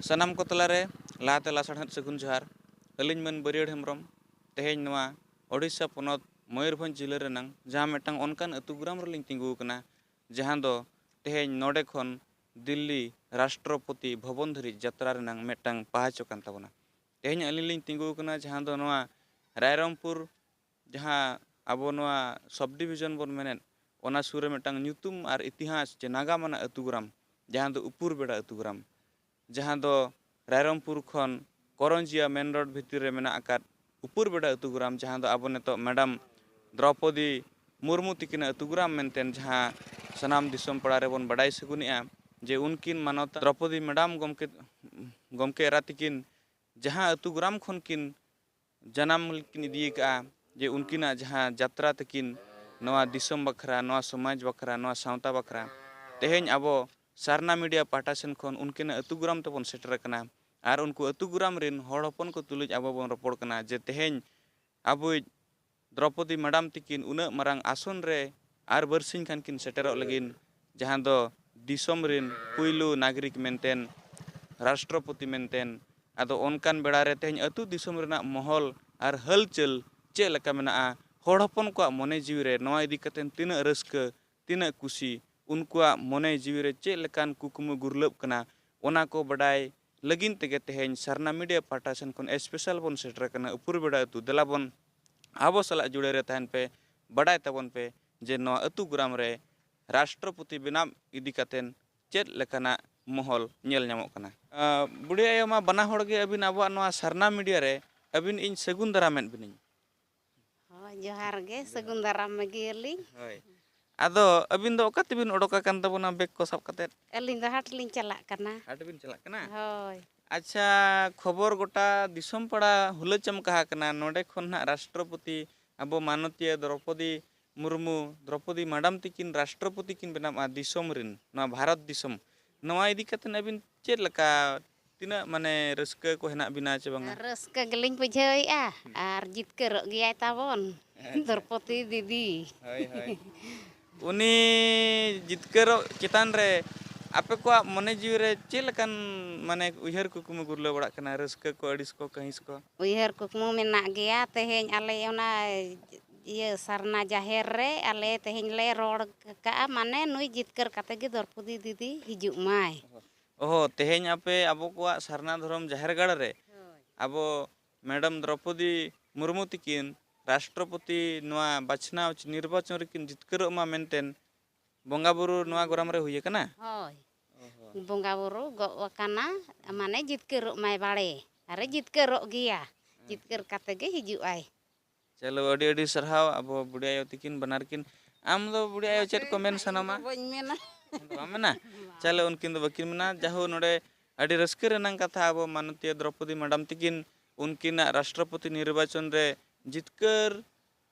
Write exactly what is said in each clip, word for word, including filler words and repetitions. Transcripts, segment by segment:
ᱥᱟᱱᱟᱢ ᱠᱚ ᱛᱟᱞᱟᱨᱮ ᱞᱟᱦᱟᱛᱮ ᱞᱟᱥᱟᱲᱦᱮᱫ ᱥᱟᱹᱜᱩᱱ ᱡᱚᱦᱟᱨ᱾ ᱟᱹᱞᱤᱧ ᱢᱟᱹᱱ ᱵᱟᱹᱨᱭᱟᱹᱲ ᱦᱮᱢᱵᱨᱚᱢ᱾ ᱛᱮᱦᱮᱧ ᱱᱚᱣᱟ ᱳᱰᱤᱥᱟ ᱯᱚᱱᱚᱛ ᱢᱚᱭᱩᱨᱵᱷᱚᱸᱡᱽ ᱡᱤᱞᱟᱹ ᱨᱮᱱᱟᱝ ᱡᱟᱦᱟᱸ ᱢᱤᱫᱴᱟᱝ ᱚᱱᱠᱟᱱ ᱟᱹᱛᱩ ᱜᱨᱟᱢ ᱨᱮᱞᱤᱧ ᱛᱤᱸᱜᱩ ᱟᱠᱟᱱᱟ, ᱡᱟᱦᱟᱸ ᱫᱚ ᱛᱮᱦᱮᱧ ᱱᱚᱰᱮ ᱠᱷᱚᱱ ᱫᱤᱞᱞᱤ ᱨᱟᱥᱴᱨᱚᱯᱚᱛᱤ ᱵᱷᱚᱵᱚᱱ ᱫᱷᱟᱹᱨᱤᱡ ᱡᱟᱛᱨᱟ ᱨᱮᱱᱟᱝ ᱢᱤᱫᱴᱟᱝ ᱯᱟᱦᱟᱪᱚ ᱠᱟᱱ ᱛᱟᱵᱚᱱᱟ᱾ ᱛᱮᱦᱮᱧ ᱟᱹᱞᱤᱧ ᱞᱤᱧ ᱛᱤᱸᱜᱩ ᱟᱠᱟᱱᱟ ᱡᱟᱦᱟᱸ ᱫᱚ ᱱᱚᱣᱟ ᱨᱟᱭᱨᱚᱝᱯᱩᱨ, ᱡᱟᱦᱟᱸ ᱟᱵᱚ ᱱᱚᱣᱟ ᱥᱚᱵᱽ ᱰᱤᱵᱷᱤᱡᱚᱱ ᱵᱚᱱ ᱢᱮᱱᱮᱫ, ᱚᱱᱟ ᱥᱩᱨ ᱨᱮ ᱢᱤᱫᱴᱟᱝ ᱧᱩᱛᱩᱢ ᱟᱨ ᱤᱛᱤᱦᱟᱥ ᱪᱮ ᱱᱟᱜᱟᱢ ᱟᱱᱟᱜ ᱟᱹᱛᱩ ᱜᱨᱟᱢ, ᱡᱟᱦᱟᱸ ᱫᱚ ᱩᱯᱩᱨ ᱵᱮᱲᱟ ᱟᱹᱛᱩ ᱜᱨᱟᱢ, ᱡᱟᱦᱟᱸ ᱫᱚ ᱨᱟᱭᱨᱚᱝᱯᱩᱨ ᱠᱷᱚᱱ ᱠᱚᱨᱚᱧᱡᱤᱭᱟ ᱢᱮᱱ ᱨᱳᱰ ᱵᱷᱤᱛᱤᱨ ᱨᱮ ᱢᱮᱱᱟᱜ ᱟᱠᱟᱫ ᱩᱯᱩᱨ ᱵᱮᱲᱟ ᱟᱹᱛᱩ ᱜᱨᱟᱢ, ᱡᱟᱦᱟᱸ ᱫᱚ ᱟᱵᱚ ᱱᱤᱛᱚᱜ ᱢᱮᱰᱟᱢ ᱫᱨᱚᱯᱚᱫᱤ ᱢᱩᱨᱢᱩ ᱛᱤᱠᱤᱱᱟᱜ ᱟᱹᱛᱩ ᱜᱨᱟᱢ ᱢᱮᱱᱛᱮ ᱡᱟᱦᱟᱸ ᱥᱟᱱᱟᱢ ᱫᱤᱥᱚᱢ ᱯᱟᱲᱟ ᱨᱮᱵᱚᱱ ᱵᱟᱰᱟᱭ ᱥᱟᱹᱜᱩᱱᱮᱜᱼᱟ, ᱡᱮ ᱩᱱᱠᱤᱱ ᱢᱟᱱᱚᱛ ᱫᱨᱚᱯᱚᱫᱤ ᱢᱮᱰᱟᱢ ᱜᱚᱢᱠᱮ, ᱜᱚᱢᱠᱮ ᱮᱨᱟ ᱛᱤᱠᱤᱱ ᱡᱟᱦᱟᱸ ᱟᱹᱛᱩ ᱜᱨᱟᱢ ᱠᱷᱚᱱ ᱠᱤᱱ ᱡᱟᱱᱟᱢ ᱠᱤᱱ ᱤᱫᱤ ᱟᱠᱟᱫᱼᱟ, ᱡᱮ ᱩᱱᱠᱤᱱᱟᱜ ᱡᱟᱦᱟᱸ ᱡᱟᱛᱨᱟ ᱛᱟᱹᱠᱤᱱ ᱱᱚᱣᱟ ᱫᱤᱥᱚᱢ ᱵᱟᱠᱷᱨᱟ, ᱱᱚᱣᱟ ᱥᱚᱢᱟᱡᱽ ᱵᱟᱠᱷᱨᱟ, ᱱᱚᱣᱟ ᱥᱟᱶᱛᱟ ᱵᱟᱠᱷᱨᱟ, ᱛᱮᱦᱮᱧ ᱟᱵᱚ ᱥᱟᱨᱱᱟ ᱢᱤᱰᱤᱭᱟ ᱯᱟᱦᱴᱟ ᱥᱮᱱ ᱠᱷᱚᱱ ᱩᱱᱠᱤᱱᱟᱜ ᱟᱹᱛᱩ ᱜᱨᱟᱢ ᱛᱮᱵᱚᱱ ᱥᱮᱴᱮᱨ ᱟᱠᱟᱱᱟ᱾ ᱟᱨ ᱩᱱᱠᱩ ᱟᱹᱛᱩ ᱜᱨᱟᱢ ᱨᱮᱱ ᱦᱚᱲ ᱦᱚᱯᱚᱱ ᱠᱚ ᱛᱩᱞᱩᱡ ᱟᱵᱚ ᱵᱚᱱ ᱨᱚᱯᱚᱲ ᱠᱟᱱᱟ ᱡᱮ ᱛᱮᱦᱮᱧ ᱟᱵᱚᱭᱤᱡ ᱫᱨᱚᱯᱚᱫᱤ ᱢᱮᱰᱟᱢ ᱛᱤᱠᱤᱱ ᱩᱱᱟᱹᱜ ᱢᱟᱨᱟᱝ ᱟᱥᱚᱱ ᱨᱮ ᱟᱨ ᱵᱟᱨᱥᱤᱧ ᱠᱷᱟᱱ ᱠᱤᱱ ᱥᱮᱴᱮᱨᱚᱜ ᱞᱟᱹᱜᱤᱫ, ᱡᱟᱦᱟᱸ ᱫᱚ ᱫᱤᱥᱚᱢ ᱨᱮᱱ ᱯᱩᱭᱞᱩ ᱱᱟᱜᱽᱨᱤᱠ ᱢᱮᱱᱛᱮᱱ, ᱨᱟᱥᱴᱨᱚᱯᱚᱛᱤ ᱢᱮᱱᱛᱮᱱ᱾ ᱟᱫᱚ ᱚᱱᱠᱟᱱ ᱵᱮᱲᱟ ᱨᱮ ᱛᱮᱦᱮᱧ ᱟᱹᱛᱩ ᱫᱤᱥᱚᱢ ᱨᱮᱱᱟᱜ ᱢᱚᱦᱚᱞ ᱟᱨ ᱦᱟᱞᱪᱟᱹᱞ ᱪᱮᱫ ᱞᱮᱠᱟ ᱢᱮᱱᱟᱜᱼᱟ, ᱦᱚᱲ ᱦᱚᱯᱚᱱ ᱠᱚᱣᱟᱜ ᱢᱚᱱᱮ ᱡᱤᱣᱤ ᱨᱮ ᱱᱚᱣᱟ ᱤᱫᱤ ᱠᱟᱛᱮ ᱛᱤᱱᱟᱹᱜ ᱨᱟᱹᱥᱠᱟᱹ, ᱛᱤᱱᱟᱹᱜ ᱠᱩᱥᱤ, ᱩᱱᱠᱩᱣᱟᱜ ᱢᱚᱱᱮ ᱡᱤᱣᱤ ᱨᱮ ᱪᱮᱫ ᱞᱮᱠᱟᱱ ᱠᱩᱠᱢᱩ ᱜᱩᱨᱞᱟᱹᱜ ᱠᱟᱱᱟ, ᱚᱱᱟ ᱠᱚ ᱵᱟᱰᱟᱭ ᱞᱟᱹᱜᱤᱫ ᱛᱮᱜᱮ ᱛᱮᱦᱮᱧ ᱥᱟᱨᱱᱟ ᱢᱤᱰᱤᱭᱟ ᱯᱟᱦᱴᱟ ᱥᱮᱱ ᱠᱷᱚᱱ ᱥᱯᱮᱥᱟᱞ ᱵᱚᱱ ᱥᱮᱴᱮᱨ ᱟᱠᱟᱱᱟ ᱩᱯᱩᱨ ᱵᱮᱲᱟ ᱟᱹᱛᱩ᱾ ᱫᱮᱞᱟ ᱵᱚᱱ ᱟᱵᱚ ᱥᱟᱞᱟᱜ ᱡᱩᱲᱟᱹᱣ ᱨᱮ ᱛᱟᱦᱮᱱ ᱯᱮ, ᱵᱟᱰᱟᱭ ᱛᱟᱵᱚᱱ ᱯᱮ ᱡᱮ ᱱᱚᱣᱟ ᱟᱹᱛᱩ ᱜᱨᱟᱢ ᱨᱮ ᱨᱟᱥᱴᱨᱚᱯᱚᱛᱤ ᱵᱮᱱᱟᱣ ᱤᱫᱤ ᱠᱟᱛᱮᱱ ᱪᱮᱫ ᱞᱮᱠᱟᱱᱟᱜ ᱢᱚᱦᱚᱞ ᱧᱮᱞ ᱧᱟᱢᱚᱜ ᱠᱟᱱᱟ᱾ ᱟᱸ, ᱵᱩᱰᱷᱤ ᱟᱭᱳ ᱢᱟ, ᱵᱟᱱᱟ ᱦᱚᱲ ᱜᱮ ᱟᱹᱵᱤᱱ ᱟᱵᱚᱣᱟᱜ ᱱᱚᱣᱟ ᱥᱟᱨᱱᱟ ᱢᱤᱰᱤᱭᱟ ᱨᱮ ᱟᱹᱵᱤᱱ ᱤᱧ ᱥᱟᱹᱜᱩᱱ ᱫᱟᱨᱟᱢᱮᱫ ᱵᱤᱱᱟᱹᱧ᱾ ᱦᱳᱭ, ᱡᱚᱦᱟᱨ ᱜᱮ, ᱡᱚᱦᱟᱨ᱾ ᱥᱟᱹᱜᱩᱱ ᱫᱟᱨᱟᱢ ᱢᱮᱜᱮᱭᱟᱞᱤᱧ᱾ ᱦᱳᱭ᱾ ᱟᱫᱚ ᱟᱹᱵᱤᱱ ᱫᱚ ᱚᱠᱟ ᱛᱮᱵᱤᱱ ᱚᱰᱚᱠ ᱟᱠᱟᱱ ᱛᱟᱵᱚᱱᱟ ᱵᱮᱜᱽ ᱠᱚ ᱥᱟᱵ ᱠᱟᱛᱮᱫ? ᱟᱹᱞᱤᱧ ᱫᱚ ᱦᱟᱴ ᱞᱤᱧ ᱪᱟᱞᱟᱜ ᱠᱟᱱᱟ᱾ ᱦᱟᱴ ᱵᱤᱱ ᱪᱟᱞᱟᱜ ᱠᱟᱱᱟ? ᱦᱳᱭ᱾ ᱟᱪᱪᱷᱟ, ᱠᱷᱚᱵᱚᱨ ᱜᱚᱴᱟ ᱫᱤᱥᱚᱢ ᱯᱟᱲᱟ ᱦᱩᱞᱟᱹ ᱪᱟᱢᱠᱟ ᱟᱠᱟᱱᱟ, ᱱᱚᱰᱮ ᱠᱷᱚᱱ ᱱᱟᱦᱟᱜ ᱨᱟᱥᱴᱨᱚᱯᱚᱛᱤ ᱟᱵᱚ ᱢᱟᱱᱚᱛᱤᱭᱟᱹ ᱫᱨᱚᱯᱚᱫᱤ ᱢᱩᱨᱢᱩ, ᱫᱨᱚᱯᱚᱫᱤ ᱢᱟᱰᱟᱢ ᱛᱤᱠᱤᱱ ᱨᱟᱥᱴᱨᱚᱯᱚᱛᱤ ᱠᱤᱱ ᱵᱮᱱᱟᱜᱼᱟ ᱫᱤᱥᱚᱢ ᱨᱮᱱ, ᱱᱚᱣᱟ ᱵᱷᱟᱨᱚᱛ ᱫᱤᱥᱚᱢ᱾ ᱱᱚᱣᱟ ᱤᱫᱤ ᱠᱟᱛᱮᱫ ᱟᱹᱵᱤᱱ ᱪᱮᱫ ᱞᱮᱠᱟ, ᱛᱤᱱᱟᱹᱜ ᱢᱟᱱᱮ ᱨᱟᱹᱥᱠᱟᱹ ᱠᱚ ᱦᱮᱱᱟᱜ ᱵᱤᱱᱟ ᱪᱮ ᱵᱟᱝᱟ? ᱨᱟᱹᱥᱠᱟᱹ ᱜᱮᱞᱤᱧ ᱵᱩᱡᱷᱟᱹᱣᱮᱫᱼᱟ᱾ ᱦᱩᱸ᱾ ᱟᱨ ᱡᱤᱛᱠᱟᱹᱨᱚᱜ ᱜᱮᱭᱟᱭ ᱛᱟᱵᱚᱱ᱾ ᱟᱪᱪᱷᱟ᱾ ᱫᱨᱚᱯᱚᱫᱤ ᱫᱤᱫᱤ᱾ ᱦᱳᱭ, ᱦᱳᱭ᱾ ᱩᱱᱤ ᱡᱤᱛᱠᱟᱹᱨᱚᱜ ᱪᱮᱛᱟᱱ ᱨᱮ ᱟᱯᱮ ᱠᱚᱣᱟᱜ ᱢᱚᱱᱮ ᱡᱤᱣᱤ ᱨᱮ ᱪᱮᱫ ᱞᱮᱠᱟᱱ, ᱢᱟᱱᱮ, ᱩᱭᱦᱟᱹᱨ ᱠᱩᱠᱢᱩ ᱜᱩᱨᱞᱟᱹᱣ ᱵᱟᱲᱟᱜ ᱠᱟᱱᱟ? ᱨᱟᱹᱥᱠᱟᱹ ᱠᱚ, ᱟᱹᱲᱤᱥ ᱠᱚ, ᱠᱟᱹᱦᱤᱥ ᱠᱚ? ᱩᱭᱦᱟᱹᱨ ᱠᱩᱠᱢᱩ ᱢᱮᱱᱟᱜ ᱜᱮᱭᱟ᱾ ᱛᱮᱦᱮᱧ ᱟᱞᱮ ᱚᱱᱟ ᱤᱭᱟᱹ ᱥᱟᱨᱱᱟ ᱡᱟᱦᱮᱨ ᱨᱮ ᱟᱞᱮ ᱛᱮᱦᱮᱧ ᱞᱮ ᱨᱚᱲ ᱠᱟᱜᱼᱟ, ᱢᱟᱱᱮ, ᱱᱩᱭ ᱡᱤᱛᱠᱟᱹᱨ ᱠᱟᱛᱮ ᱜᱮ ᱫᱨᱚᱯᱚᱫᱤ ᱫᱤᱫᱤ ᱦᱤᱡᱩᱜ ᱢᱟᱭ᱾ ᱚᱦᱚ, ᱛᱮᱦᱮᱧ ᱟᱯᱮ ᱟᱵᱚ ᱠᱚᱣᱟᱜ ᱥᱟᱨᱱᱟ ᱫᱷᱚᱨᱚᱢ ᱡᱟᱦᱮᱨ ᱜᱟᱲ ᱨᱮ ᱦᱳᱭ᱾ ᱟᱵᱚ ᱢᱮᱰᱟᱢ ᱫᱨᱚᱯᱚᱫᱤ ᱢᱩᱨᱢᱩ ᱛᱤᱠᱤᱱ ᱨᱟᱥᱴᱨᱚᱯᱚᱛᱤ ᱱᱚᱣᱟ ᱵᱟᱪᱷᱱᱟᱣ ᱪᱮ ᱱᱤᱨᱵᱟᱪᱚᱱ ᱨᱮᱠᱤᱱ ᱡᱤᱛᱠᱟᱹᱨᱚᱜ ᱢᱟ ᱢᱮᱱᱛᱮ ᱵᱚᱸᱜᱟ ᱵᱩᱨᱩ ᱱᱚᱣᱟ ᱜᱚᱨᱟᱢ ᱨᱮ ᱦᱩᱭ ᱟᱠᱟᱱᱟ? ᱦᱳᱭ᱾ ᱚᱦᱚ᱾ ᱵᱚᱸᱜᱟ ᱵᱩᱨᱩ ᱜᱚᱜ ᱟᱠᱟᱱᱟ, ᱢᱟᱱᱮ ᱡᱤᱛᱠᱟᱹᱨᱚᱜ ᱢᱟᱭ ᱵᱟᱲᱮ, ᱟᱨᱮ ᱡᱤᱛᱠᱟᱹᱨᱚᱜ ᱜᱮᱭᱟ, ᱡᱤᱛᱠᱟᱹᱨ ᱠᱟᱛᱮ ᱜᱮ ᱦᱤᱡᱩᱜ ᱟᱭ᱾ ᱪᱚᱞᱚ, ᱟᱹᱰᱤ ᱟᱹᱰᱤ ᱥᱟᱨᱦᱟᱣ ᱟᱵᱚ ᱵᱩᱰᱷᱤ ᱟᱭᱳ ᱛᱤᱠᱤᱱ ᱵᱟᱱᱟᱨ ᱠᱤᱱ᱾ ᱟᱢ ᱫᱚ ᱵᱩᱰᱷᱤ ᱟᱭᱳ ᱪᱮᱫ ᱠᱚ ᱢᱮᱱ ᱥᱟᱱᱟᱢᱟ? ᱤᱧ ᱫᱚ ᱵᱟᱹᱧ ᱢᱮᱱᱟ᱾ ᱟᱢ ᱫᱚ ᱵᱟᱢ ᱢᱮᱱᱟ? ᱪᱚᱞᱚ, ᱩᱱᱠᱤᱱ ᱫᱚ ᱵᱟᱹᱠᱤᱱ ᱢᱮᱱᱟ᱾ ᱡᱟᱦᱳ, ᱱᱚᱰᱮ ᱟᱹᱰᱤ ᱨᱟᱹᱥᱠᱟᱹ ᱨᱮᱱᱟᱜ ᱠᱟᱛᱷᱟ, ᱟᱵᱚ ᱢᱟᱱᱚᱛᱤᱭᱟᱹ ᱫᱨᱚᱯᱚᱫᱤ ᱢᱮᱰᱟᱢ ᱛᱤᱠᱤᱱ ᱩᱱᱠᱤᱱᱟᱜ ᱨᱟᱥᱴᱨᱚᱯᱚᱛᱤ ᱱᱤᱨᱵᱟᱪᱚᱱ ᱨᱮ ᱡᱤᱛᱠᱟᱹᱨ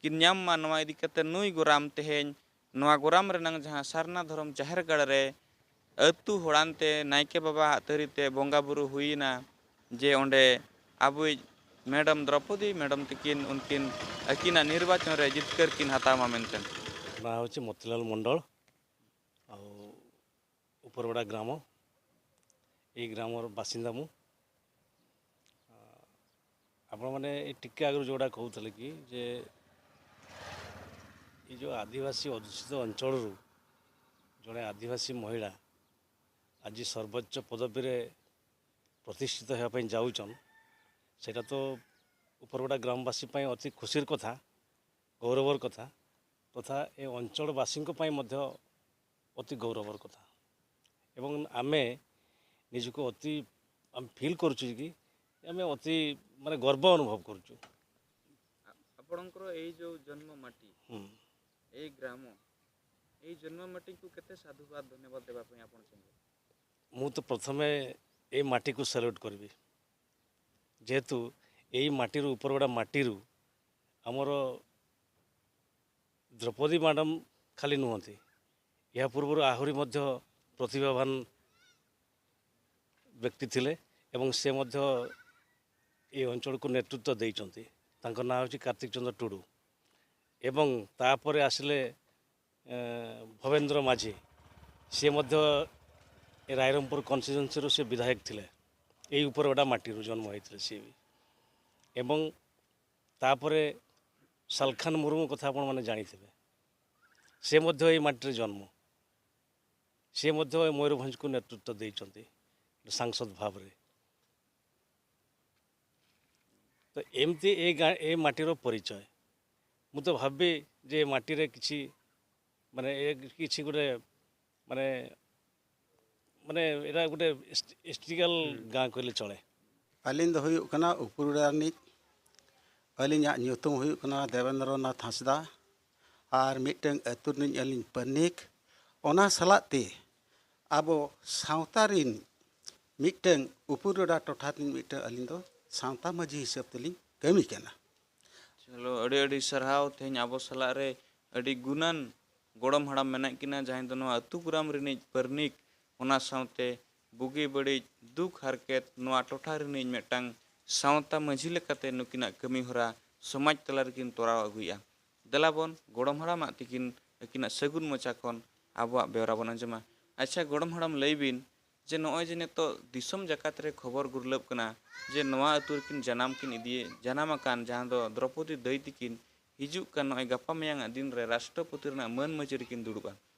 ᱠᱤᱱ ᱧᱟᱢ ᱢᱟ, ᱱᱚᱣᱟ ᱤᱫᱤ ᱠᱟᱛᱮ ᱱᱩᱭ ᱜᱚᱨᱟᱢ ᱛᱮᱦᱮᱧ ᱱᱚᱣᱟ ᱜᱚᱨᱟᱢ ᱨᱮᱱᱟᱝ ᱡᱟᱦᱟᱸ ᱥᱟᱨᱱᱟ ᱫᱷᱚᱨᱚᱢ ᱡᱟᱦᱮᱨ ᱜᱟᱲ ᱨᱮ ᱟᱹᱛᱩ ᱦᱚᱲᱟᱱ ᱛᱮ ᱱᱟᱭᱠᱮ ᱵᱟᱵᱟᱣᱟᱜ ᱛᱟᱹᱨᱤ ᱛᱮ ᱵᱚᱸᱜᱟ ᱵᱩᱨᱩ ᱦᱩᱭᱮᱱᱟ, ᱡᱮ ᱚᱸᱰᱮ ᱟᱵᱚᱭᱤᱡ ᱢᱮᱰᱟᱢ ᱫᱨᱚᱯᱚᱫᱤ ᱢᱮᱰᱟᱢ ᱛᱤᱠᱤᱱ ᱩᱱᱠᱤᱱ ᱟᱹᱠᱤᱱᱟᱜ ᱱᱤᱨᱵᱟᱪᱚᱱ ᱨᱮ ᱡᱤᱛᱠᱟᱹᱨ ᱠᱤᱱ ᱦᱟᱛᱟᱣ ᱢᱟ ᱢᱮᱱᱛᱮ᱾ ନାଁ ହେଉଛି ମୋତିଲାଲ ମଣ୍ଡଳ। ଆଉ ଉପରବେଡ଼ା ଗ୍ରାମ, ଏଇ ଗ୍ରାମର ବାସିନ୍ଦା ମୁଁ। ଆ, ଆପଣମାନେ ଏଇ ଟିକେ ଆଗରୁ ଯେଉଁଟା କହୁଥିଲେ କି ଯେ ଏଇ ଯେଉଁ ଆଦିବାସୀ ଅଧ୍ୟୁଷିତ ଅଞ୍ଚଳରୁ ଜଣେ ଆଦିବାସୀ ମହିଳା ଆଜି ସର୍ବୋଚ୍ଚ ପଦବୀରେ ପ୍ରତିଷ୍ଠିତ ହେବା ପାଇଁ ଯାଉଛନ୍, ସେଇଟା ତ ଉପରବେଡ଼ା ଗ୍ରାମବାସୀ ପାଇଁ ଅତି ଖୁସିର କଥା, ଗୌରବର କଥା ତଥା ଏ ଅଞ୍ଚଳବାସୀଙ୍କ ପାଇଁ ମଧ୍ୟ ଅତି ଗୌରବର କଥା। ଏବଂ ଆମେ ନିଜକୁ ଅତି, ଆମେ ଫିଲ୍ କରୁଛୁ କି ଆମେ ଅତି, ମାନେ, ଗର୍ବ ଅନୁଭବ କରୁଛୁ। ଆ-, ଆପଣଙ୍କର ଏଇ ଯୋଉ ଜନ୍ମ ମାଟି, ହୁଁ। ଏଇ ଗ୍ରାମ, ଏଇ ଜନ୍ମ ମାଟିକୁ କେତେ ସାଧୁବାଦ, ଧନ୍ୟବାଦ ଦେବା ପାଇଁ ଆପଣ ଚାହିଁବେ? ମୁଁ ତ ପ୍ରଥମେ ଏଇ ମାଟିକୁ ସାଲ୍ୟୁଟ୍ କରିବି, ଯେହେତୁ ଏଇ ମାଟିରୁ, ଉପରବେଡ଼ା ମାଟିରୁ ଆମର ଦ୍ରୌପଦୀ ମ୍ୟାଡ଼ାମ୍ ଖାଲି ନୁହନ୍ତି, ଏହା ପୂର୍ବରୁ ଆହୁରି ମଧ୍ୟ ପ୍ରତିଭାବାନ ବ୍ୟକ୍ତି ଥିଲେ ଏବଂ ସେ ମଧ୍ୟ ଏ ଅଞ୍ଚଳକୁ ନେତୃତ୍ୱ ଦେଇଛନ୍ତି। ତାଙ୍କ ନାଁ ହେଉଛି କାର୍ତ୍ତିକ ଚନ୍ଦ୍ର ଟୁଡୁ। ଏବଂ ତାପରେ ଆସିଲେ, ଏ, ଭବେନ୍ଦ୍ର ମାଝୀ, ସିଏ ମଧ୍ୟ ରାଇରଙ୍ଗପୁର କନଷ୍ଟିଚୁଏନ୍ସିରୁ ସେ ବିଧାୟକ ଥିଲେ। ଏଇ ଉପରବେଡ଼ା ମାଟିରୁ ଜନ୍ମ ହେଇଥିଲେ ସିଏ ବି। ଏବଂ ତାପରେ ସାଲଖାନ ମୁର୍ମୁ କଥା ଆପଣମାନେ ଜାଣିଥିବେ, ସେ ମଧ୍ୟ ଏଇ ମାଟିରେ ଜନ୍ମ। ସେ ମଧ୍ୟ ଏ ମୟୂରଭଞ୍ଜକୁ ନେତୃତ୍ୱ ଦେଇଛନ୍ତି ସାଂସଦ ଭାବରେ। ତ ଏମିତି ଏ ଗାଁ, ଏ ମାଟିର ପରିଚୟ। ମୁଁ ତ ଭାବିବି ଯେ ଏ ମାଟିରେ କିଛି, ମାନେ, ଏ କିଛି ଗୋଟେ, ମାନେ, ମାନେ, ଏଇଟା ଗୋଟେ ହିଷ୍ଟ-, ହିଷ୍ଟୋରିକାଲ ଗାଁ କହିଲେ ଚଳେ। ᱟᱹᱞᱤᱧ ᱫᱚ ᱦᱩᱭᱩᱜ ᱠᱟᱱᱟ ᱩᱯᱨᱩᱰᱟ ᱨᱤᱱᱤᱡ᱾ ᱟᱹᱞᱤᱧᱟᱜ ᱧᱩᱛᱩᱢ ᱦᱩᱭᱩᱜ ᱠᱟᱱᱟ ᱫᱮᱵᱮᱱᱫᱨᱚ ᱱᱟᱛᱷ ᱦᱟᱸᱥᱫᱟ᱾ ᱟᱨ ᱢᱤᱫᱴᱟᱝ ᱟᱹᱛᱩ ᱨᱤᱱᱤᱡ ᱟᱹᱞᱤᱧ ᱯᱟᱨᱟᱱᱤᱠ᱾ ᱚᱱᱟ ᱥᱟᱞᱟᱜ ᱛᱮ ᱟᱵᱚ ᱥᱟᱶᱛᱟ ᱨᱤᱱ ᱢᱤᱫᱴᱟᱝ ᱩᱯᱨᱩᱰᱟ ᱴᱚᱴᱷᱟ ᱨᱤᱱ ᱢᱤᱫᱴᱟᱝ ᱟᱹᱞᱤᱧ ᱫᱚ ᱥᱟᱶᱛᱟ ᱢᱟᱹᱡᱷᱤ ᱦᱤᱥᱟᱹᱵ ᱛᱮᱞᱤᱧ ᱠᱟᱹᱢᱤ ᱠᱟᱱᱟ᱾ ᱪᱚᱞᱚ, ᱟᱹᱰᱤ ᱟᱹᱰᱤ ᱥᱟᱨᱦᱟᱣ᱾ ᱛᱮᱦᱮᱧ ᱟᱵᱚ ᱥᱟᱞᱟᱜ ᱨᱮ ᱟᱹᱰᱤ ᱜᱩᱱᱟᱱ ᱜᱚᱲᱚᱢ ᱦᱟᱲᱟᱢ ᱢᱮᱱᱟᱜ ᱠᱤᱱᱟ, ᱡᱟᱦᱟᱸᱭ ᱫᱚ ᱱᱚᱣᱟ ᱟᱹᱛᱩ ᱜᱚᱨᱟᱢ ᱨᱤᱱᱤᱡ ᱯᱟᱨᱟᱱᱤᱠ, ᱚᱱᱟ ᱥᱟᱶᱛᱮ ᱵᱩᱜᱤ ᱵᱟᱹᱲᱤᱡ, ᱫᱩᱠ ᱦᱟᱨᱠᱮᱛ, ᱱᱚᱣᱟ ᱴᱚᱴᱷᱟ ᱨᱤᱱᱤᱡ ᱢᱤᱫᱴᱟᱝ ᱥᱟᱶᱛᱟ ᱢᱟᱹᱡᱷᱤ ᱞᱮᱠᱟᱛᱮ ᱱᱩᱠᱤᱱᱟᱜ ᱠᱟᱹᱢᱤ ᱦᱚᱨᱟ ᱥᱚᱢᱟᱡᱽ ᱛᱟᱞᱟ ᱨᱮᱠᱤᱱ ᱛᱚᱨᱟᱣ ᱟᱹᱜᱩᱭᱮᱫᱼᱟ᱾ ᱫᱮᱞᱟ ᱵᱚᱱ ᱜᱚᱲᱚᱢ ᱦᱟᱲᱟᱢᱟᱜ ᱛᱤᱠᱤᱱ ᱟᱹᱠᱤᱱᱟᱜ ᱥᱟᱹᱜᱩᱱ ᱢᱚᱪᱟ ᱠᱷᱚᱱ ᱟᱵᱚᱣᱟᱜ ᱵᱮᱣᱨᱟ ᱵᱚᱱ ᱟᱸᱡᱚᱢᱟ᱾ ᱟᱪᱪᱷᱟ ᱜᱚᱲᱚᱢ ᱦᱟᱲᱟᱢ, ᱞᱟᱹᱭ ᱵᱤᱱ ᱡᱮ ᱱᱚᱜᱼᱚᱭ ᱡᱮ ᱱᱤᱛᱚᱜ ᱫᱤᱥᱚᱢ ᱡᱟᱠᱟᱛ ᱨᱮ ᱠᱷᱚᱵᱚᱨ ᱜᱩᱨᱞᱟᱹᱵ ᱠᱟᱱᱟ ᱡᱮ ᱱᱚᱣᱟ ᱟᱹᱛᱩ ᱨᱮᱠᱤᱱ ᱡᱟᱱᱟᱢ ᱠᱤᱱ ᱤᱫᱤᱭᱮ, ᱡᱟᱱᱟᱢ ᱟᱠᱟᱱ, ᱡᱟᱦᱟᱸ ᱫᱚ ᱫᱨᱚᱯᱚᱫᱤ ᱫᱟᱹᱭ ᱛᱤᱠᱤᱱ ᱦᱤᱡᱩᱜ ᱠᱟᱱ ᱱᱚᱜᱼᱚᱭ ᱜᱟᱯᱟ ᱢᱮᱭᱟᱝ ᱟᱜ ᱫᱤᱱ ᱨᱮ ᱨᱟᱥᱴᱨᱚᱯᱚᱛᱤ ᱨᱮᱱᱟᱜ ᱢᱟᱹᱱ ᱢᱟᱹᱪᱤ ᱨᱮᱠᱤᱱ ᱫᱩᱲᱩᱵᱼᱟ,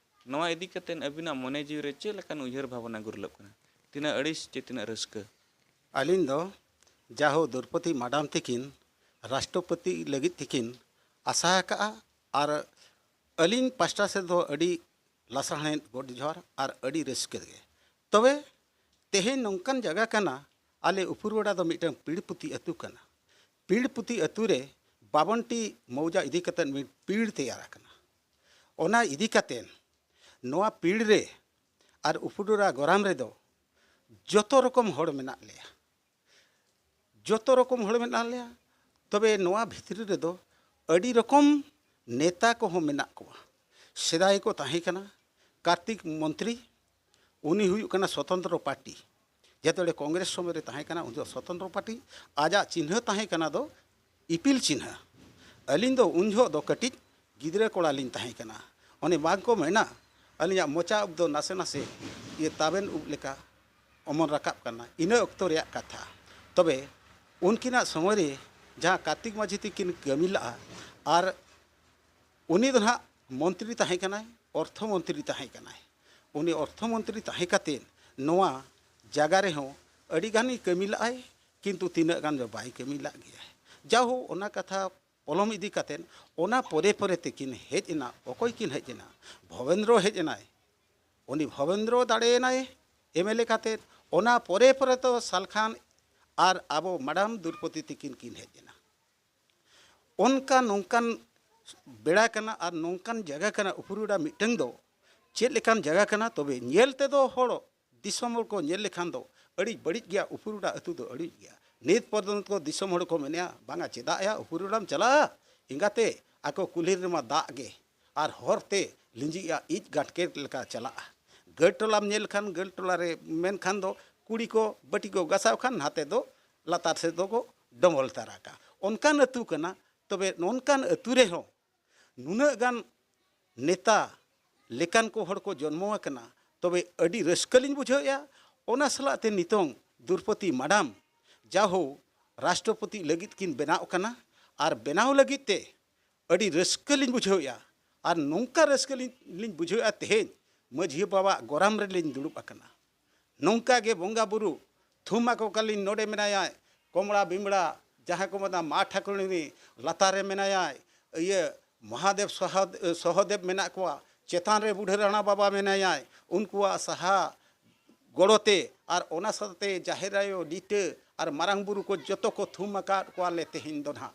ᱱᱚᱣᱟ ᱤᱫᱤ ᱠᱟᱛᱮ ᱟᱹᱵᱤᱱᱟᱜ ᱢᱚᱱᱮ ᱡᱤᱣᱤ ᱨᱮ ᱪᱮᱫ ᱞᱮᱠᱟᱱ ᱩᱭᱦᱟᱹᱨ ᱵᱷᱟᱵᱽᱱᱟ ᱜᱩᱨᱞᱟᱹᱵ ᱠᱟᱱᱟ? ᱛᱤᱱᱟᱹᱜ ᱟᱹᱲᱤᱥ ᱪᱮ ᱛᱤᱱᱟᱹᱜ ᱨᱟᱹᱥᱠᱟᱹ? ᱟᱹᱞᱤᱧ ᱫᱚ ᱡᱟᱦᱳ ᱫᱨᱚᱯᱚᱫᱤ ᱢᱟᱰᱟᱢ ᱛᱤᱠᱤᱱ ᱨᱟᱥᱴᱨᱚᱯᱚᱛᱤ ᱞᱟᱹᱜᱤᱫ ᱛᱮᱠᱤᱱ ᱟᱥᱟ ᱟᱠᱟᱫᱼᱟ, ᱟᱨ ᱟᱹᱞᱤᱧ ᱯᱟᱥᱴᱟ ᱥᱮᱫ ᱫᱚ ᱟᱹᱰᱤ ᱞᱟᱥᱟᱲᱦᱮᱫ ᱜᱚᱰ ᱡᱚᱦᱟᱨ ᱟᱨ ᱟᱹᱰᱤ ᱨᱟᱹᱥᱠᱟᱹ ᱜᱮ᱾ ᱛᱚᱵᱮ ᱛᱮᱦᱮᱧ ᱱᱚᱝᱠᱟᱱ ᱡᱟᱭᱜᱟ ᱠᱟᱱᱟ, ᱟᱞᱮ ᱩᱯᱨᱩᱰᱟ ᱫᱚ ᱢᱤᱫᱴᱟᱝ ᱯᱤᱲᱯᱩᱛᱤ ᱟᱹᱛᱩ ᱠᱟᱱᱟ᱾ ᱯᱤᱲᱯᱩᱛᱤ ᱟᱹᱛᱩ ᱨᱮ ᱵᱟᱵᱚᱱᱴᱤ ᱢᱚᱣᱡᱟ ᱤᱫᱤ ᱠᱟᱛᱮ ᱢᱤᱫ ᱯᱤᱲ ᱛᱮᱭᱟᱨ ᱟᱠᱟᱱᱟ᱾ ᱚᱱᱟ ᱤᱫᱤ ᱠᱟᱛᱮ ᱱᱚᱣᱟ ᱯᱤᱲ ᱨᱮ ᱟᱨ ᱩᱯᱨᱩᱰᱟ ᱜᱚᱨᱟᱢ ᱨᱮᱫᱚ ᱡᱚᱛᱚ ᱨᱚᱠᱚᱢ ᱦᱚᱲ ᱢᱮᱱᱟᱜ ᱞᱮᱭᱟ᱾ ᱡᱚᱛᱚ ᱨᱚᱠᱚᱢ ᱦᱚᱲ ᱢᱮᱱᱟᱜ ᱞᱮᱭᱟ᱾ ᱛᱚᱵᱮ ᱱᱚᱣᱟ ᱵᱷᱤᱛᱨᱤ ᱨᱮᱫᱚ ᱟᱹᱰᱤ ᱨᱚᱠᱚᱢ ᱱᱮᱛᱟ ᱠᱚᱦᱚᱸ ᱢᱮᱱᱟᱜ ᱠᱚᱣᱟ᱾ ᱥᱮᱫᱟᱭ ᱠᱚ ᱛᱟᱦᱮᱸ ᱠᱟᱱᱟ ᱠᱟᱨᱛᱤᱠ ᱢᱚᱱᱛᱨᱤ, ᱩᱱᱤ ᱦᱩᱭᱩᱜ ᱠᱟᱱᱟ ᱥᱚᱛᱚᱱᱛᱨᱚ ᱯᱟᱨᱴᱤ᱾ ᱡᱮᱛᱮ ᱠᱚᱝᱜᱨᱮᱥ ᱥᱚᱢᱚᱭ ᱨᱮ ᱛᱟᱦᱮᱸ ᱠᱟᱱᱟ, ᱩᱱᱤ ᱫᱚ ᱥᱚᱛᱚᱱᱛᱨᱚ ᱯᱟᱨᱴᱤ᱾ ᱟᱡᱟᱜ ᱪᱤᱱᱦᱟᱹ ᱛᱟᱦᱮᱸ ᱠᱟᱱᱟ ᱫᱚ ᱤᱯᱤᱞ ᱪᱤᱱᱦᱟᱹ᱾ ᱟᱹᱞᱤᱧ ᱫᱚ ᱩᱱ ᱡᱚᱦᱚᱜ ᱫᱚ ᱠᱟᱹᱴᱤᱡ ᱜᱤᱫᱽᱨᱟᱹ ᱠᱚᱲᱟ ᱞᱤᱧ ᱛᱟᱦᱮᱸ ᱠᱟᱱᱟ᱾ ᱚᱱᱮ ᱵᱟᱝ ᱠᱚ ᱢᱮᱱᱟ, ᱟᱹᱞᱤᱧᱟᱜ ᱢᱚᱪᱟ ᱩᱵ ᱫᱚ ᱱᱟᱥᱮ ᱱᱟᱥᱮ ᱤᱭᱟᱹ ᱛᱟᱵᱮᱱ ᱩᱵ ᱞᱮᱠᱟ ᱚᱢᱚᱱ ᱨᱟᱠᱟᱵ ᱠᱟᱱᱟ᱾ ᱤᱱᱟᱹ ᱚᱠᱛᱚ ᱨᱮᱭᱟᱜ ᱠᱟᱛᱷᱟ᱾ ᱛᱚᱵᱮ ᱩᱱᱠᱤᱱᱟᱜ ᱥᱚᱢᱚᱭ ᱨᱮ ᱡᱟᱦᱟᱸ ᱠᱟᱨᱛᱤᱠ ᱢᱟᱹᱡᱷᱤ ᱛᱤᱠᱤᱱ ᱠᱟᱹᱢᱤ ᱞᱟᱜᱼᱟ, ᱟᱨ ᱩᱱᱤ ᱫᱚ ᱱᱟᱦᱟᱜ ᱢᱚᱱᱛᱨᱤ ᱛᱟᱦᱮᱸ ᱠᱟᱱᱟᱭ, ᱚᱨᱛᱷᱚ ᱢᱚᱱᱛᱨᱤ ᱛᱟᱦᱮᱸ ᱠᱟᱱᱟᱭ᱾ ᱩᱱᱤ ᱚᱨᱛᱷᱚ ᱢᱚᱱᱛᱨᱤ ᱛᱟᱦᱮᱸ ᱠᱟᱛᱮᱫ ᱱᱚᱣᱟ ᱡᱟᱭᱜᱟ ᱨᱮᱦᱚᱸ ᱟᱹᱰᱤ ᱜᱟᱱ ᱠᱟᱹᱢᱤ ᱞᱟᱜᱼᱟᱭ, ᱠᱤᱱᱛᱩ ᱛᱤᱱᱟᱹᱜ ᱜᱟᱱ ᱫᱚ ᱵᱟᱭ ᱠᱟᱹᱢᱤ ᱞᱟᱜ ᱜᱮᱭᱟᱭ᱾ ᱡᱟᱭᱦᱳᱠ, ᱚᱱᱟ ᱠᱟᱛᱷᱟ ᱯᱚᱞᱚᱢ ᱤᱫᱤ ᱠᱟᱛᱮᱫ ᱚᱱᱟ ᱯᱚᱨᱮ ᱯᱚᱨᱮ ᱛᱮᱠᱤᱱ ᱦᱮᱡ ᱮᱱᱟ᱾ ᱚᱠᱚᱭ ᱠᱤᱱ ᱦᱮᱡ ᱮᱱᱟ? ᱵᱷᱚᱵᱮᱱᱫᱨᱚ ᱦᱮᱡ ᱮᱱᱟᱭ᱾ ᱩᱱᱤ ᱵᱷᱚᱵᱮᱱᱫᱨᱚ ᱫᱟᱲᱮᱭᱮᱱᱟᱭ ᱮᱢ ᱮᱞ ᱮ ᱠᱟᱛᱮᱫ᱾ ᱚᱱᱟ ᱯᱚᱨᱮ ᱯᱚᱨᱮ ᱫᱚ ᱥᱟᱞᱠᱷᱟᱱ ᱟᱨ ᱟᱵᱚ ᱢᱟᱰᱟᱢ ᱫᱩᱨᱯᱚᱛᱤ ᱛᱤᱠᱤᱱ ᱠᱤᱱ ᱦᱮᱡ ᱮᱱᱟ᱾ ᱚᱱᱠᱟ ᱱᱚᱝᱠᱟᱱ ᱵᱮᱲᱟ ᱠᱟᱱᱟ ᱟᱨ ᱱᱚᱝᱠᱟᱱ ᱡᱟᱭᱜᱟ ᱠᱟᱱᱟ ᱩᱯᱨᱩᱰᱟ ᱢᱤᱫᱴᱟᱝ ᱫᱚ᱾ ᱪᱮᱫ ᱞᱮᱠᱟᱱ ᱡᱟᱭᱜᱟ ᱠᱟᱱᱟ? ᱛᱚᱵᱮ ᱧᱮᱞ ᱛᱮᱫᱚ ᱦᱚᱲ, ᱫᱤᱥᱚᱢ ᱦᱚᱲ ᱠᱚ ᱧᱮᱞ ᱞᱮᱠᱷᱟᱱ ᱫᱚ ᱟᱹᱰᱤ ᱵᱟᱹᱲᱤᱡ ᱜᱮᱭᱟ, ᱩᱯᱨᱩᱰᱟ ᱟᱹᱛᱩ ᱫᱚ ᱟᱹᱲᱤᱡ ᱜᱮᱭᱟ᱾ ᱱᱤᱛ ᱯᱚᱨᱡᱚᱱᱛᱚ ᱫᱤᱥᱚᱢ ᱦᱚᱲ ᱠᱚ ᱢᱮᱱᱮᱜᱼᱟ, "ᱵᱟᱝᱟ, ᱪᱮᱫᱟᱜ ᱭᱟ ᱩᱯᱨᱩᱰᱟᱢ ᱪᱟᱞᱟᱜᱼᱟ? ᱮᱸᱜᱟᱛᱮ, ᱟᱠᱚ ᱠᱩᱞᱦᱤ ᱨᱮᱢᱟ ᱫᱟᱜ ᱜᱮ, ᱟᱨ ᱦᱚᱨ ᱛᱮ ᱞᱤᱸᱡᱤᱜᱼᱟ ᱤᱡ ᱜᱟᱴᱠᱮᱴ ᱞᱮᱠᱟ ᱪᱟᱞᱟᱜᱼᱟ᱾ ᱜᱟᱹᱲ ᱴᱚᱞᱟᱢ ᱧᱮᱞ ᱠᱷᱟᱱ, ᱜᱟᱹᱲ ᱴᱚᱞᱟ ᱨᱮ ᱢᱮᱱᱠᱷᱟᱱ ᱫᱚ ᱠᱩᱲᱤ ᱠᱚ ᱵᱟᱹᱴᱤ ᱠᱚ ᱜᱟᱥᱟᱣ ᱠᱷᱟᱱ ᱱᱟᱛᱮ ᱫᱚ ᱞᱟᱛᱟᱨ ᱥᱮᱫ ᱫᱚᱠᱚ ᱰᱚᱢᱵᱚᱞ ᱛᱟᱨᱟ ᱠᱟᱜᱼᱟ᱾" ᱚᱱᱠᱟᱱ ᱟᱹᱛᱩ ᱠᱟᱱᱟ᱾ ᱛᱚᱵᱮ ᱱᱚᱝᱠᱟᱱ ᱟᱹᱛᱩ ᱨᱮᱦᱚᱸ ᱱᱩᱱᱟᱹᱜ ᱜᱟᱱ ᱱᱮᱛᱟ ᱞᱮᱠᱟᱱ ᱠᱚ ᱦᱚᱲ ᱠᱚ ᱡᱚᱱᱢᱚ ᱟᱠᱟᱱᱟ, ᱛᱚᱵᱮ ᱟᱹᱰᱤ ᱨᱟᱹᱥᱠᱟᱹ ᱞᱤᱧ ᱵᱩᱡᱷᱟᱹᱣᱮᱫᱼᱟ᱾ ᱚᱱᱟ ᱥᱟᱞᱟᱜ ᱛᱮ ᱱᱤᱛᱚᱝ ᱫᱨᱚᱣᱯᱚᱫᱤ ᱢᱟᱰᱟᱢ ᱡᱟᱦᱳ ᱨᱟᱥᱴᱨᱚᱯᱚᱛᱤ ᱞᱟᱹᱜᱤᱫ ᱠᱤᱱ ᱵᱮᱱᱟᱣ ᱠᱟᱱᱟ, ᱟᱨ ᱵᱮᱱᱟᱣ ᱞᱟᱹᱜᱤᱫ ᱛᱮ ᱟᱹᱰᱤ ᱨᱟᱹᱥᱠᱟᱹ ᱞᱤᱧ ᱵᱩᱡᱷᱟᱹᱣᱮᱫᱼᱟ᱾ ᱟᱨ ᱱᱚᱝᱠᱟ ᱨᱟᱹᱥᱠᱟᱹ ᱞᱤᱧ, ᱞᱤᱧ ᱵᱩᱡᱷᱟᱹᱣᱮᱫᱼᱟ, ᱛᱮᱦᱮᱧ ᱢᱟᱹᱡᱷᱤ ᱵᱟᱵᱟᱣᱟᱜ ᱜᱚᱨᱟᱢ ᱨᱮᱞᱤᱧ ᱫᱩᱲᱩᱵ ᱟᱠᱟᱱᱟ᱾ ᱱᱚᱝᱠᱟ ᱜᱮ ᱵᱚᱸᱜᱟ ᱵᱩᱨᱩ ᱛᱷᱩᱢ ᱟᱠᱚ ᱠᱟᱞᱤᱧ, ᱱᱚᱰᱮ ᱢᱮᱱᱟᱭᱟᱭ ᱠᱚᱢᱲᱟ ᱵᱤᱢᱲᱟ, ᱡᱟᱦᱟᱸ ᱠᱚ ᱢᱮᱛᱟᱜᱼᱟ ᱢᱟ ᱴᱷᱟᱹᱠᱩᱨᱟᱹᱱᱤ ᱞᱟᱛᱟᱨ ᱨᱮ ᱢᱮᱱᱟᱭᱟᱭ, ᱤᱭᱟᱹ ᱢᱚᱦᱟᱫᱮᱵ ᱥᱚᱦᱚᱫ-, ᱥᱚᱦᱚᱫᱮᱵ ᱢᱮᱱᱟᱜ ᱠᱚᱣᱟ, ᱪᱮᱛᱟᱱ ᱨᱮ ᱵᱩᱰᱷᱟᱹ ᱨᱟᱬᱟ ᱵᱟᱵᱟ ᱢᱮᱱᱟᱭᱟᱭ, ᱩᱱᱠᱩᱣᱟᱜ ᱥᱟᱦᱟ ᱜᱚᱲᱚ ᱛᱮ, ᱟᱨ ᱚᱱᱟ ᱥᱟᱶᱛᱮ ᱡᱟᱦᱮᱨ ᱟᱭᱳ ᱞᱤᱴᱟᱹ ᱟᱨ ᱢᱟᱨᱟᱝ ᱵᱩᱨᱩ ᱠᱚ ᱡᱚᱛᱚ ᱠᱚ ᱛᱷᱩᱢ ᱟᱠᱟᱫ ᱠᱚᱣᱟ ᱞᱮ ᱛᱮᱦᱮᱧ ᱫᱚ ᱱᱟᱦᱟᱜ᱾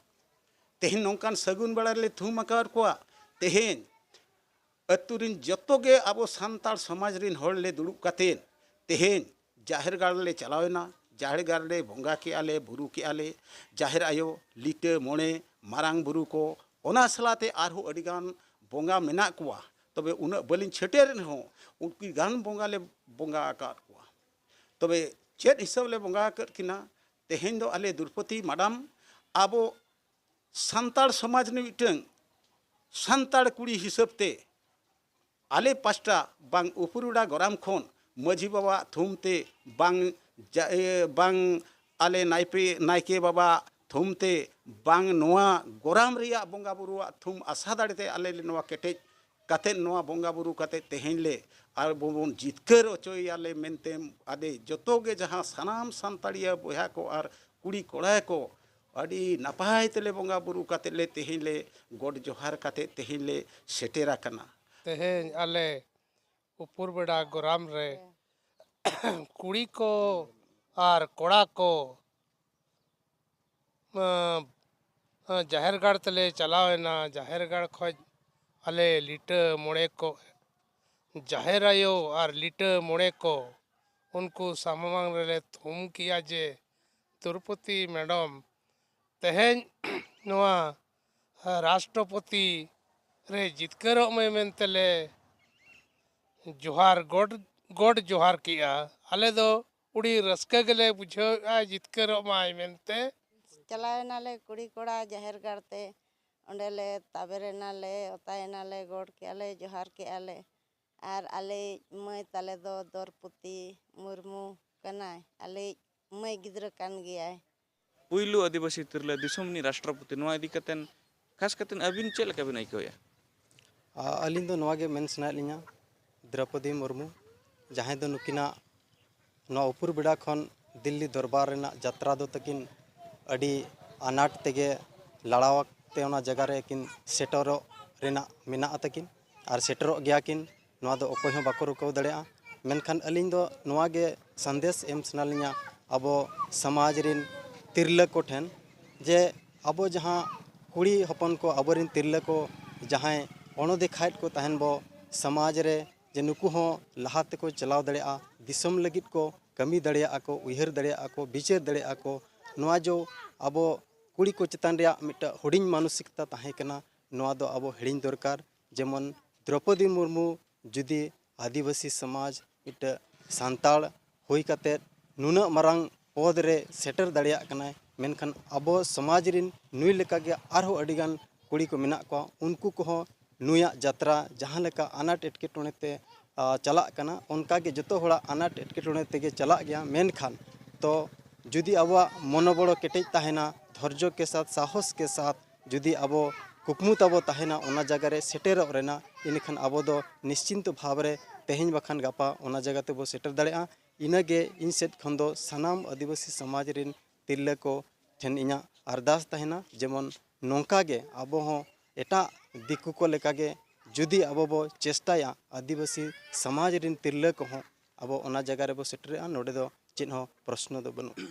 ᱛᱮᱦᱮᱧ ᱱᱚᱝᱠᱟᱱ ᱥᱟᱹᱜᱩᱱ ᱵᱮᱲᱟ ᱨᱮᱞᱮ ᱛᱷᱩᱢ ᱟᱠᱟᱫ ᱠᱚᱣᱟ᱾ ᱛᱮᱦᱮᱧ ᱟᱹᱛᱩ ᱨᱤᱱ ᱡᱚᱛᱚ ᱜᱮ ᱟᱵᱚ ᱥᱟᱱᱛᱟᱲ ᱥᱚᱢᱟᱡᱽ ᱨᱤᱱ ᱦᱚᱲ ᱞᱮ ᱫᱩᱲᱩᱵ ᱠᱟᱛᱮᱫ ᱛᱮᱦᱮᱧ ᱡᱟᱦᱮᱨ ᱜᱟᱲ ᱞᱮ ᱪᱟᱞᱟᱣ ᱮᱱᱟ᱾ ᱡᱟᱦᱮᱨ ᱜᱟᱲ ᱨᱮ ᱵᱚᱸᱜᱟ ᱠᱮᱜᱼᱟ ᱞᱮ, ᱵᱩᱨᱩ ᱠᱮᱜᱼᱟ ᱞᱮ᱾ ᱡᱟᱦᱮᱨ ᱟᱭᱳ, ᱞᱤᱴᱟᱹ, ᱢᱚᱬᱮ, ᱢᱟᱨᱟᱝ ᱵᱩᱨᱩ ᱠᱚ, ᱚᱱᱟ ᱥᱟᱞᱟᱜ ᱛᱮ ᱟᱨᱦᱚᱸ ᱟᱹᱰᱤ ᱜᱟᱱ ᱵᱚᱸᱜᱟ ᱢᱮᱱᱟᱜ ᱠᱚᱣᱟ᱾ ᱛᱚᱵᱮ ᱩᱱᱟᱹᱜ ᱵᱟᱹᱞᱤᱧ ᱪᱷᱟᱹᱴᱭᱟᱹᱨ ᱨᱮᱦᱚᱸ ᱩᱱᱠᱩ ᱜᱟᱱ ᱵᱚᱸᱜᱟ ᱞᱮ ᱵᱚᱸᱜᱟ ᱟᱠᱟᱫ ᱠᱚᱣᱟ᱾ ᱛᱚᱵᱮ ᱪᱮᱫ ᱦᱤᱥᱟᱹᱵ ᱞᱮ ᱵᱚᱸᱜᱟ ᱟᱠᱟᱫ ᱠᱤᱱᱟ? ᱛᱮᱦᱮᱧ ᱫᱚ ᱟᱞᱮ ᱫᱨᱚᱣᱯᱚᱫᱤ ᱢᱟᱰᱟᱢ ᱟᱵᱚ ᱥᱟᱱᱛᱟᱲ ᱥᱚᱢᱟᱡᱽ ᱨᱤᱱᱤᱡ ᱢᱤᱫᱴᱟᱝ ᱥᱟᱱᱛᱟᱲ ᱠᱩᱲᱤ ᱦᱤᱥᱟᱹᱵ ᱛᱮ ᱟᱞᱮ ᱯᱟᱥᱴᱟ ᱵᱟᱝ ᱩᱯᱩᱨᱩᱰᱟ ᱜᱚᱨᱟᱢ ᱠᱷᱚᱱ ᱢᱟᱹᱡᱷᱤ ᱵᱟᱵᱟ ᱛᱷᱩᱢ ᱛᱮ ᱵᱟᱝ ᱡᱟ-, ᱮ, ᱵᱟᱝ ᱟᱞᱮ ᱱᱟᱭᱯᱮ-, ᱱᱟᱭᱠᱮ ᱵᱟᱵᱟ ᱛᱷᱩᱢ ᱛᱮ ᱵᱟᱝ ᱱᱚᱣᱟ ᱜᱚᱨᱟᱢ ᱨᱮᱭᱟᱜ ᱵᱚᱸᱜᱟ ᱵᱩᱨᱩᱣᱟᱜ ᱛᱷᱩᱢ ᱟᱥᱟ ᱫᱟᱲᱮ ᱛᱮ ᱟᱞᱮ ᱞᱮ ᱱᱚᱣᱟ ᱠᱮᱴᱮᱡ ᱠᱟᱛᱮᱫ ᱱᱚᱣᱟ ᱵᱚᱸᱜᱟ ᱵᱩᱨᱩ ᱠᱟᱛᱮᱫ ᱛᱮᱦᱮᱧ ᱞᱮ ᱟᱨ ᱵᱚᱱ ᱡᱤᱛᱠᱟᱹᱨ ᱦᱚᱪᱚᱭᱮᱭᱟ ᱞᱮ ᱢᱮᱱᱛᱮ ᱟᱞᱮ ᱡᱚᱛᱚ ᱜᱮ ᱡᱟᱦᱟᱸ ᱥᱟᱱᱟᱢ ᱥᱟᱱᱛᱟᱲᱤᱭᱟᱹ ᱵᱚᱭᱦᱟ ᱠᱚ ᱟᱨ ᱠᱩᱲᱤ ᱠᱚᱲᱟ ᱠᱚ ᱟᱹᱰᱤ ᱱᱟᱯᱟᱭ ᱛᱮᱞᱮ ᱵᱚᱸᱜᱟ ᱵᱩᱨᱩ ᱠᱟᱛᱮᱫ ᱞᱮ ᱛᱮᱦᱮᱧ ᱞᱮ ᱜᱚᱰ ᱡᱚᱦᱟᱨ ᱠᱟᱛᱮᱫ ᱛᱮᱦᱮᱧ ᱞᱮ ᱥᱮᱴᱮᱨ ᱟᱠᱟᱱᱟ᱾ ᱛᱮᱦᱮᱧ ᱟᱞᱮ ᱩᱯᱩᱨ ᱵᱮᱰᱟ ᱜᱚᱨᱟᱢ ᱨᱮ ᱠᱩᱲᱤ ᱠᱚ ᱟᱨ ᱠᱚᱲᱟ ᱠᱚ, ᱟᱸ, ᱟᱸ, ᱡᱟᱦᱮᱨ ᱜᱟᱲ ᱛᱮᱞᱮ ᱪᱟᱞᱟᱣ ᱮᱱᱟ᱾ ᱡᱟᱦᱮᱨ ᱜᱟᱲ ᱠᱷᱚᱡ ᱟᱞᱮ ᱞᱤᱴᱟᱹ ᱢᱚᱬᱮ ᱠᱚ, ᱡᱟᱦᱮᱨ ᱟᱭᱳ ᱟᱨ ᱞᱤᱴᱟᱹ ᱢᱚᱬᱮ ᱠᱚ, ᱩᱱᱠᱩ ᱥᱟᱢᱟᱝ ᱨᱮᱞᱮ ᱛᱷᱩᱢ ᱠᱮᱜᱼᱟ ᱡᱮ, ᱫᱨᱳᱯᱚᱫᱤ ᱢᱮᱰᱚᱢ, ᱛᱮᱦᱮᱧ ᱱᱚᱣᱟ ᱨᱟᱥᱴᱨᱚᱯᱚᱛᱤ ᱨᱮ ᱡᱤᱛᱠᱟᱹᱨᱚᱜ ᱢᱮ ᱢᱮᱱᱛᱮ ᱞᱮ ᱡᱚᱦᱟᱨ, ᱜᱚᱰ, ᱜᱚᱰ ᱡᱚᱦᱟᱨ ᱠᱮᱜᱼᱟ᱾ ᱟᱞᱮ ᱫᱚ ᱟᱹᱰᱤ ᱨᱟᱹᱥᱠᱟᱹ ᱜᱮᱞᱮ ᱵᱩᱡᱷᱟᱹᱣᱮᱫᱼᱟ, ᱡᱤᱛᱠᱟᱹᱨᱚᱜ ᱢᱟᱭ ᱢᱮᱱᱛᱮ᱾ ᱪᱟᱞᱟᱣ ᱮᱱᱟᱞᱮ ᱠᱩᱲᱤ ᱠᱚᱲᱟ ᱡᱟᱦᱮᱨ ᱜᱟᱲ ᱛᱮ, ᱚᱸᱰᱮ ᱞᱮ ᱛᱟᱵᱮᱨ ᱮᱱᱟᱞᱮ, ᱚᱛᱟᱭ ᱮᱱᱟᱞᱮ, ᱜᱚᱰ ᱠᱮᱜᱼᱟ ᱞᱮ, ᱡᱚᱦᱟᱨ ᱠᱮᱜᱼᱟ ᱞᱮ᱾ ᱟᱨ ᱟᱞᱮᱭᱤᱡ ᱢᱟᱹᱭ ᱛᱟᱞᱮ ᱫᱚ ᱫᱨᱳᱯᱚᱫᱤ ᱢᱩᱨᱢᱩ ᱠᱟᱱᱟᱭ, ᱟᱞᱮᱭᱤᱡ ᱢᱟᱹᱭ ᱜᱤᱫᱽᱨᱟᱹ ᱠᱟᱱ ᱜᱮᱭᱟᱭ᱾ ᱯᱩᱭᱞᱩ ᱟᱹᱫᱤᱵᱟᱹᱥᱤ ᱛᱤᱨᱞᱟᱹ ᱫᱤᱥᱚᱢ ᱨᱤᱱᱤᱡ ᱨᱟᱥᱴᱨᱚᱯᱚᱛᱤ, ᱱᱚᱣᱟ ᱤᱫᱤ ᱠᱟᱛᱮᱱ ᱠᱷᱟᱥ ᱠᱟᱛᱮᱱ ᱟᱹᱵᱤᱱ ᱪᱮᱫ ᱞᱮᱠᱟ ᱵᱤᱱ ᱟᱹᱭᱠᱟᱹᱣᱮᱫᱼᱟ? ᱟ, ᱟᱹᱞᱤᱧ ᱫᱚ ᱱᱚᱣᱟ ᱜᱮ ᱢᱮᱱ ᱥᱟᱱᱟᱭᱮᱫ ᱞᱤᱧᱟ, ᱫᱨᱳᱯᱚᱫᱤ ᱢᱩᱨᱢᱩ, ᱡᱟᱦᱟᱸᱭ ᱫᱚ ᱱᱩᱠᱤᱱᱟᱜ ᱱᱚᱣᱟ ᱩᱯᱩᱨ ᱵᱮᱰᱟ ᱠᱷᱚᱱ ᱫᱤᱞᱞᱤ ᱫᱚᱨᱵᱟᱨ ᱨᱮᱱᱟᱜ ᱡᱟᱛᱨᱟ ᱫᱚ ᱛᱟᱹᱠᱤᱱ ᱟᱹᱰᱤ ᱟᱱᱟᱴ ᱛᱮᱜᱮ ᱞᱟᱲᱟᱣ ᱛᱮ ᱚᱱᱟ ᱡᱟᱭᱜᱟ ᱨᱮ ᱠᱤᱱ ᱥᱮᱴᱮᱨᱚᱜ ᱨᱮᱱᱟᱜ ᱢᱮᱱᱟᱜ ᱛᱟᱹᱠᱤᱱ ᱟᱨ ᱥᱮᱴᱮᱨᱚᱜ ᱜᱮᱭᱟ ᱠᱤᱱ᱾ ᱱᱚᱣᱟ ᱫᱚ ᱚᱠᱚᱭ ᱦᱚᱸ ᱵᱟᱠᱚ ᱨᱩᱠᱟᱹᱣ ᱫᱟᱲᱮᱭᱟᱜᱼᱟ᱾ ᱢᱮᱱᱠᱷᱟᱱ ᱟᱹᱞᱤᱧ ᱫᱚ ᱱᱚᱣᱟ ᱜᱮ ᱥᱟᱸᱫᱮᱥ ᱮᱢ ᱥᱟᱱᱟ ᱞᱤᱧᱟ ᱟᱵᱚ ᱥᱚᱢᱟᱡᱽ ᱨᱤᱱ ᱛᱤᱨᱞᱟᱹ ᱠᱚᱴᱷᱮᱱ, ᱡᱮ ᱟᱵᱚ ᱡᱟᱦᱟᱸ ᱠᱩᱲᱤ ᱦᱚᱯᱚᱱ ᱠᱚ, ᱟᱵᱚᱨᱮᱱ ᱛᱤᱨᱞᱟᱹ ᱠᱚ ᱡᱟᱦᱟᱸᱭ ᱚᱱᱚᱫᱮᱠᱷᱟᱭᱮᱫ ᱠᱚ ᱛᱟᱦᱮᱱ ᱵᱚ ᱥᱚᱢᱟᱡᱽ ᱨᱮ, ᱡᱮ ᱱᱩᱠᱩ ᱦᱚᱸ ᱞᱟᱦᱟ ᱛᱮᱠᱚ ᱪᱟᱞᱟᱣ ᱫᱟᱲᱮᱭᱟᱜᱼᱟ, ᱫᱤᱥᱚᱢ ᱞᱟᱹᱜᱤᱫ ᱠᱚ ᱠᱟᱹᱢᱤ ᱫᱟᱲᱮᱭᱟᱜᱼᱟ ᱠᱚ, ᱩᱭᱦᱟᱹᱨ ᱫᱟᱲᱮᱭᱟᱜᱼᱟ ᱠᱚ, ᱵᱤᱪᱟᱹᱨ ᱫᱟᱲᱮᱭᱟᱜᱼᱟ ᱠᱚ᱾ ᱱᱚᱣᱟ ᱡᱚ ᱟᱵᱚ ᱠᱩᱲᱤ ᱠᱚ ᱪᱮᱛᱟᱱ ᱨᱮᱭᱟᱜ ᱢᱤᱫᱴᱟᱝ ᱦᱩᱰᱤᱧ ᱢᱟᱱᱚᱥᱤᱠᱛᱟ ᱛᱟᱦᱮᱸ ᱠᱟᱱᱟ, ᱱᱚᱣᱟ ᱫᱚ ᱟᱵᱚ ᱦᱤᱲᱤᱧ ᱫᱚᱨᱠᱟᱨ᱾ ᱡᱮᱢᱚᱱ ᱫᱨᱚᱯᱚᱫᱤ ᱢᱩᱨᱢᱩ ᱡᱩᱫᱤ ᱟᱹᱫᱤᱵᱟᱹᱥᱤ ᱥᱚᱢᱟᱡᱽ ᱢᱤᱫᱴᱟᱝ ᱥᱟᱱᱛᱟᱲ ᱦᱩᱭ ᱠᱟᱛᱮᱫ ᱱᱩᱱᱟᱹᱜ ᱢᱟᱨᱟᱝ ᱯᱚᱫᱽ ᱨᱮ ᱥᱮᱴᱮᱨ ᱫᱟᱲᱮᱭᱟᱜ ᱠᱟᱱᱟᱭ, ᱢᱮᱱᱠᱷᱟᱱ ᱟᱵᱚ ᱥᱚᱢᱟᱡᱽ ᱨᱤᱱ ᱱᱩᱭ ᱞᱮᱠᱟᱜᱮ ᱟᱨᱦᱚᱸ ᱟᱹᱰᱤᱜᱟᱱ ᱠᱩᱲᱤ ᱠᱚ ᱢᱮᱱᱟᱜ ᱠᱚᱣᱟ, ᱩᱱᱠᱩ ᱠᱚᱦᱚᱸ ᱱᱩᱭᱟᱜ ᱡᱟᱛᱨᱟ ᱡᱟᱦᱟᱸ ᱞᱮᱠᱟ ᱟᱱᱟᱴ ᱮᱴᱠᱮᱴᱚᱬᱮ ᱛᱮ ᱪᱟᱞᱟᱜ ᱠᱟᱱᱟ, ᱚᱱᱠᱟ ᱜᱮ ᱡᱚᱛᱚ ᱦᱚᱲᱟᱜ ᱟᱱᱟᱴ ᱮᱴᱠᱮᱴᱚᱬᱮ ᱛᱮᱜᱮ ᱪᱟᱞᱟᱜ ᱜᱮᱭᱟ᱾ ᱢᱮᱱᱠᱷᱟᱱ ᱛᱚ ᱡᱩᱫᱤ ᱟᱵᱚᱣᱟᱜ ᱢᱚᱱᱚᱵᱚᱲᱚ ᱠᱮᱴᱮᱡ ᱛᱟᱦᱮᱱᱟ, ᱫᱷᱳᱨᱡᱚ ᱠᱮ ᱥᱟᱛᱷ, ᱥᱟᱦᱚᱥ ᱠᱮ ᱥᱟᱛᱷ ᱡᱩᱫᱤ ᱟᱵᱚ ᱠᱩᱠᱢᱩ ᱛᱟᱵᱚ ᱛᱟᱦᱮᱱᱟ ᱚᱱᱟ ᱡᱟᱭᱜᱟ ᱨᱮ ᱥᱮᱴᱮᱨᱚᱜ ᱨᱮᱱᱟᱜ, ᱤᱱᱟᱹᱠᱷᱟᱱ ᱟᱵᱚ ᱫᱚ ᱱᱤᱥᱪᱤᱱᱛᱚ ᱵᱷᱟᱵᱽ ᱨᱮ ᱛᱮᱦᱮᱧ ᱵᱟᱠᱷᱟᱱ ᱜᱟᱯᱟ ᱚᱱᱟ ᱡᱟᱭᱜᱟ ᱛᱮᱵᱚ ᱥᱮᱴᱮᱨ ᱫᱟᱲᱮᱭᱟᱜᱼᱟ᱾ ᱤᱱᱟᱹᱜᱮ ᱤᱧ ᱥᱮᱫ ᱠᱷᱚᱱ ᱫᱚ ᱥᱟᱱᱟᱢ ᱟᱹᱫᱤᱵᱟᱹᱥᱤ ᱥᱚᱢᱟᱡᱽ ᱨᱮᱱ ᱛᱤᱨᱞᱟᱹ ᱠᱚ ᱴᱷᱮᱱ ᱤᱧᱟᱹᱜ ᱟᱨᱫᱟᱥ ᱛᱟᱦᱮᱱᱟ, ᱡᱮᱢᱚᱱ ᱱᱚᱝᱠᱟ ᱜᱮ ᱟᱵᱚ ᱦᱚᱸ ᱮᱴᱟᱜ ᱫᱤᱠᱩ ᱠᱚ ᱞᱮᱠᱟᱜᱮ ᱡᱩᱫᱤ ᱟᱵᱚ ᱵᱚ ᱪᱮᱥᱴᱟᱭᱟ, ᱟᱹᱫᱤᱵᱟᱹᱥᱤ ᱥᱚᱢᱟᱡᱽ ᱨᱮᱱ ᱛᱤᱨᱞᱟᱹ ᱠᱚᱦᱚᱸ ᱟᱵᱚ ᱚᱱᱟ ᱡᱟᱭᱜᱟ ᱨᱮᱵᱚ ᱥᱮᱴᱮᱨᱚᱜᱼᱟ᱾ ᱱᱚᱰᱮ ᱫᱚ ᱪᱮᱫ ᱦᱚᱸ ᱯᱨᱚᱥᱱᱚ ᱫᱚ ᱵᱟᱹᱱᱩᱜᱼᱟ᱾